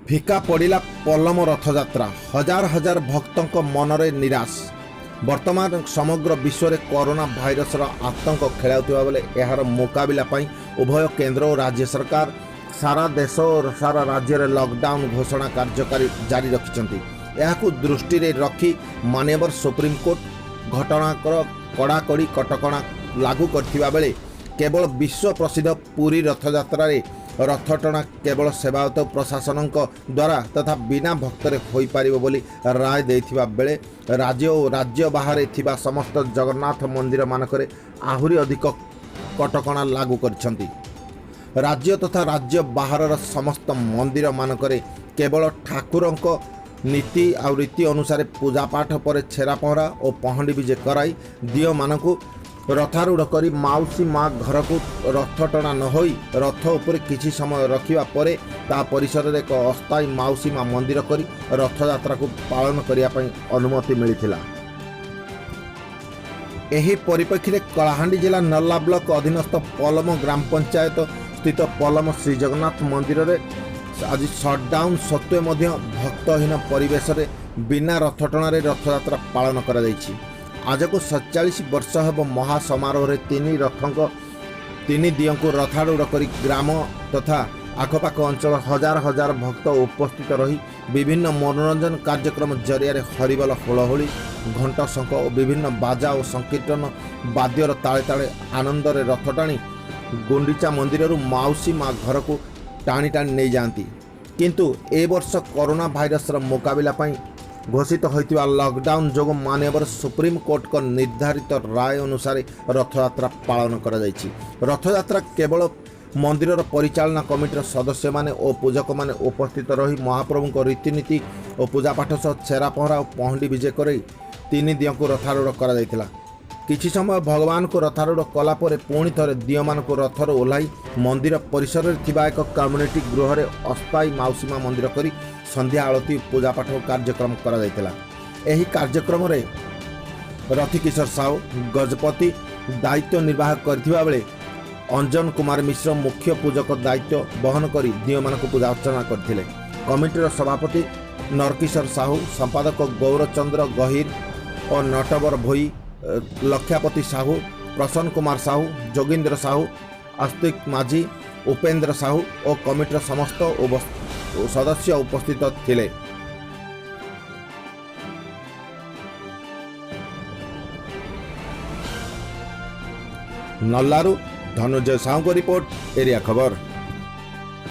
ଫିକା ପଡ଼ିଲା ପଲମ ରଥଯାତ୍ରା। ହଜାର ହଜାର ଭକ୍ତଙ୍କ ମନରେ ନିରାଶ। ବର୍ତ୍ତମାନ ସମଗ୍ର ବିଶ୍ୱରେ କରୋନା ଭାଇରସର ଆତଙ୍କ ଖେଳାଉଥିବା ବେଳେ ଏହାର ମୁକାବିଲା ପାଇଁ ଉଭୟ କେନ୍ଦ୍ର ଓ ରାଜ୍ୟ ସରକାର ସାରା ଦେଶ ଓ ସାରା ରାଜ୍ୟରେ ଲକଡାଉନ୍ ଘୋଷଣା କାର୍ଯ୍ୟକାରୀ ଜାରି ରଖିଛନ୍ତି। ଏହାକୁ ଦୃଷ୍ଟିରେ ରଖି ମାନ୍ୟବର ସୁପ୍ରିମକୋର୍ଟ ଘଟଣାର କଡ଼ାକଡ଼ି କଟକଣା ଲାଗୁ କରିଥିବା ବେଳେ କେବଳ ବିଶ୍ୱ ପ୍ରସିଦ୍ଧ ପୁରୀ ରଥଯାତ୍ରାରେ ରଥଟଣା କେବଳ ସେବାୟତ ପ୍ରଶାସନଙ୍କ ଦ୍ୱାରା ତଥା ବିନା ଭକ୍ତରେ ହୋଇପାରିବ ବୋଲି ରାୟ ଦେଇଥିବା ବେଳେ ରାଜ୍ୟ ଓ ରାଜ୍ୟ ବାହାରେ ଥିବା ସମସ୍ତ ଜଗନ୍ନାଥ ମନ୍ଦିରମାନଙ୍କରେ ଆହୁରି ଅଧିକ କଟକଣା ଲାଗୁ କରିଛନ୍ତି। ରାଜ୍ୟ ତଥା ରାଜ୍ୟ ବାହାରର ସମସ୍ତ ମନ୍ଦିରମାନଙ୍କରେ କେବଳ ଠାକୁରଙ୍କ ନୀତି ଆଉ ରୀତି ଅନୁସାରେ ପୂଜାପାଠ ପରେ ଛେରା ପହଁରା ଓ ପହଣ୍ଡି ବିଜେ କରାଇ ଦିଅଁମାନଙ୍କୁ ରଥାରୂଢ଼ କରି ମାଉସୀ ମା ଘରକୁ ରଥ ଟଣା ନ ହୋଇ ରଥ ଉପରେ କିଛି ସମୟ ରଖିବା ପରେ ତା ପରିସରରେ ଏକ ଅସ୍ଥାୟୀ ମାଉସୀ ମା ମନ୍ଦିର କରି ରଥଯାତ୍ରାକୁ ପାଳନ କରିବା ପାଇଁ ଅନୁମତି ମିଳିଥିଲା। ଏହି ପରିପ୍ରେକ୍ଷୀରେ କଳାହାଣ୍ଡି ଜିଲ୍ଲା ନର୍ଲା ବ୍ଲକ ଅଧୀନସ୍ଥ ପଲମ ଗ୍ରାମ ପଞ୍ଚାୟତ ସ୍ଥିତ ପଲମ ଶ୍ରୀଜଗନ୍ନାଥ ମନ୍ଦିରରେ ଆଜି ସଟ୍ଡାଉନ୍ ସତ୍ତ୍ୱେ ମଧ୍ୟ ଭକ୍ତହୀନ ପରିବେଶରେ ବିନା ରଥଟଣାରେ ରଥଯାତ୍ରା ପାଳନ କରାଯାଇଛି। ଆଜକୁ 47 ବର୍ଷ ହେବ ମହାସମାରୋହରେ ତିନି ରଥଙ୍କ ତିନି ଦିଅଙ୍କୁ ରଥାରୂଢ଼ କରି ଗ୍ରାମ ତଥା ଆଖପାଖ ଅଞ୍ଚଳ ହଜାର ହଜାର ଭକ୍ତ ଉପସ୍ଥିତ ରହି ବିଭିନ୍ନ ମନୋରଞ୍ଜନ କାର୍ଯ୍ୟକ୍ରମ ଜରିଆରେ ହରିବୋଲ, ହୁଳହୁଳି, ଘଣ୍ଟ, ଶଙ୍ଖ ଓ ବିଭିନ୍ନ ବାଜା ଓ ସଂକୀର୍ତ୍ତନ ବାଦ୍ୟର ତାଳେ ତାଳେ ଆନନ୍ଦରେ ରଥ ଟାଣି ଗୁଣ୍ଡିଚା ମନ୍ଦିରରୁ ମାଉସୀ ମା ଘରକୁ ଟାଣି ଟାଣି ନେଇଯାଆନ୍ତି। କିନ୍ତୁ ଏ ବର୍ଷ କରୋନା ଭାଇରସର ମୁକାବିଲା ପାଇଁ ଘୋଷିତ ହୋଇଥିବା ଲକଡାଉନ୍ ଯୋଗୁଁ ମାନ୍ୟବର ସୁପ୍ରିମକୋର୍ଟଙ୍କ ନିର୍ଦ୍ଧାରିତ ରାୟ ଅନୁସାରେ ରଥଯାତ୍ରା ପାଳନ କରାଯାଇଛି। ରଥଯାତ୍ରା କେବଳ ମନ୍ଦିରର ପରିଚାଳନା କମିଟିର ସଦସ୍ୟମାନେ ଓ ପୂଜକମାନେ ଉପସ୍ଥିତ ରହି ମହାପ୍ରଭୁଙ୍କ ରୀତିନୀତି ଓ ପୂଜାପାଠ ସହ ଛେରା ପହଁରା ଓ ପହଣ୍ଡି ବିଜେ କରାଇ ତିନି ଦିଅଙ୍କୁ ରଥାରୂଢ଼ କରାଯାଇଥିଲା। କିଛି ସମୟ ଭଗବାନଙ୍କୁ ରଥାରୂଢ଼ କଲା ପରେ ପୁଣି ଥରେ ଦିଅଁମାନଙ୍କୁ ରଥରୁ ଓହ୍ଲାଇ ମନ୍ଦିର ପରିସରରେ ଥିବା ଏକ କମ୍ୟୁନିଟି ଗୃହରେ ଅସ୍ଥାୟୀ ମାଉସୀମା ମନ୍ଦିର କରି ସନ୍ଧ୍ୟା ଆଳତୀ, ପୂଜାପାଠ ଓ କାର୍ଯ୍ୟକ୍ରମ କରାଯାଇଥିଲା। ଏହି କାର୍ଯ୍ୟକ୍ରମରେ ରଥିକିଶୋର ସାହୁ ଗଜପତି ଦାୟିତ୍ୱ ନିର୍ବାହ କରିଥିବା ବେଳେ ଅଞ୍ଜନ କୁମାର ମିଶ୍ର ମୁଖ୍ୟ ପୂଜକ ଦାୟିତ୍ୱ ବହନ କରି ଦିଅଁମାନଙ୍କୁ ପୂଜା ଅର୍ଚ୍ଚନା କରିଥିଲେ। କମିଟିର ସଭାପତି ନରକିଶୋର ସାହୁ, ସମ୍ପାଦକ ଗୌରଚନ୍ଦ୍ର ଗହିର ଓ ନଟବର ଭୋଇ, ଲକ୍ଷାପତି ସାହୁ, ପ୍ରସନ୍ନ କୁମାର ସାହୁ, ଯୋଗୀନ୍ଦ୍ର ସାହୁ, ଆସ୍ତିକ ମାଝୀ, ଉପେନ୍ଦ୍ର ସାହୁ ଓ କମିଟିର ସମସ୍ତ ସଦସ୍ୟ ଉପସ୍ଥିତ ଥିଲେ। ନର୍ଲାରୁ ଧନୁଜୟ ସାହୁଙ୍କ ରିପୋର୍ଟ, ଏରିଆ ଖବର।